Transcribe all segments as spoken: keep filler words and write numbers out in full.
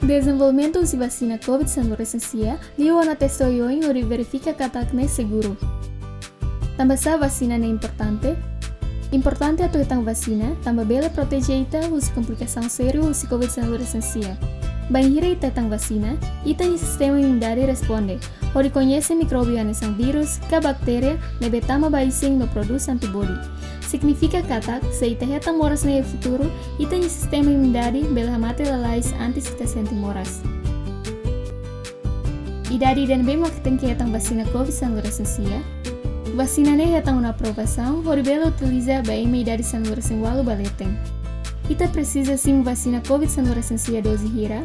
Dezenvolvimentu husi vasina COVID sanulu-resin-sia liu ona teste oioin hodi verifika katak ne'e seguru. Tanbasá vasina ne'e importante? Importante atu hetan vasina tanba bele proteje ita husi komplikasaun sériu husi COVID sanulu-resin-sia. Bainhira ita hetan vasina, ita-nia sistema imunidade responde hodi koñese mikróbiu hanesan vírus ka baktéria ne'ebé tama ba isin no prodús antibody. Signifika katak, se ita hetan moras ne'e iha futuru, ita-nia sistema imunidade bele hamate lalais antes ita sente moras. Idade ida-ne'ebé mak tenke hetan vasina COVID sanulu-resin-sia? Vasina ne'e hetan ona aprovasaun hodi bele utiliza ba ema idade sanulu-resin-ualu ba leten. Ita presiza simu vasina COVID sanulu-resin-sia doze hira?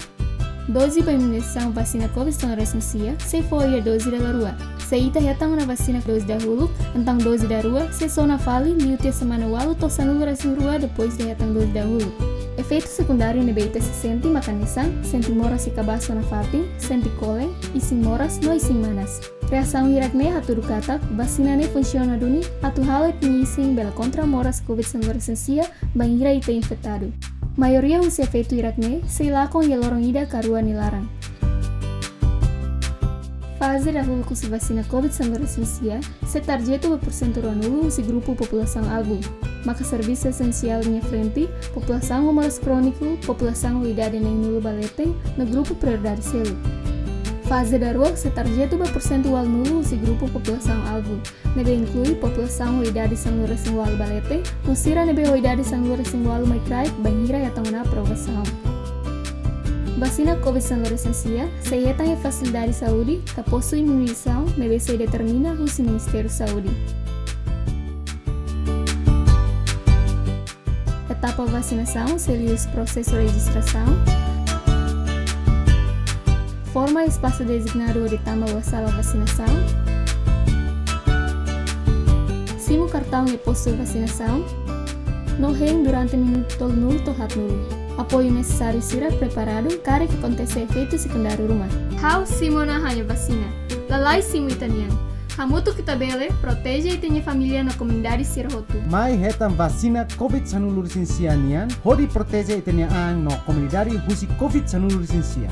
Doze ba imunizasaun vasina COVID sanulu-resin-sia sei fó iha doze dala rua. Se ita hetan ona vasina doze dahuluk, entaun doze daruak sei sona fali liu tiha semana ualu to'o sanulu-resin-rua depois de hetan doze dahuluk. Efeitu sekundáriu ne'ebé ita sei sente mak hanesan sente moras iha kabaas ho nafatin, sente kolen, isin moras no isin manas. Reasaun hirak-ne'e hatudu katak vasina ne'e funsiona duni atu halo ita-nia isin bele kontra moras COVID sanulu-resin-sia bainhira ita infetadu. Maioria husi efeitu hirak-ne'e sei lakon iha loron ida ka rua nia laran. Faze dahuluk husi vasina COVID sanulu-resin-sia sei tarjetu ba porsentu ruanulu husi grupu populasaun alvu, maka servisu esensiál liña frente, populasaun ho moras króniku, populasaun ho idade neenulu ba leten, no grupu prioridade seluk. Faze daruak sei tarjetu ba porsentu ualunulu husi grupu populasaun alvu, ne'ebé inklui populasaun ho idade sanulu-resin-ualu ba leten, no sira ne'ebé ho idade sanulu-resin-ualu mai kraik bainhira hetan ona aprovasaun. Vasina COVID sanulu-resin-sia sei hetan iha fasilidade saúde ka postu imunizasaun ne'ebé sei determina husi Ministériu Saúde. Etapa vasinasaun sei liuhusi prosesu rejistrasaun, forma espasu dezignadu hodi tama ba sala vasinasaun, simu kartaun iha postu vasinasaun, no hein durante minutu tolunulu to'o haatnulu. Apoiu nesesáriu sira preparadu karik akontese efeitu sekundáriu ruma. Ha'u simu ona ha'u-nia vasina. Lalais simu ita-nian. Hamutuk ita bele proteje ita-nia família no komunidade sira hotu. Mai hetan vasina COVID sanulu-resin-sia nian hodi proteje ita-nia an no komunidade husi COVID sanulu-resin-sia.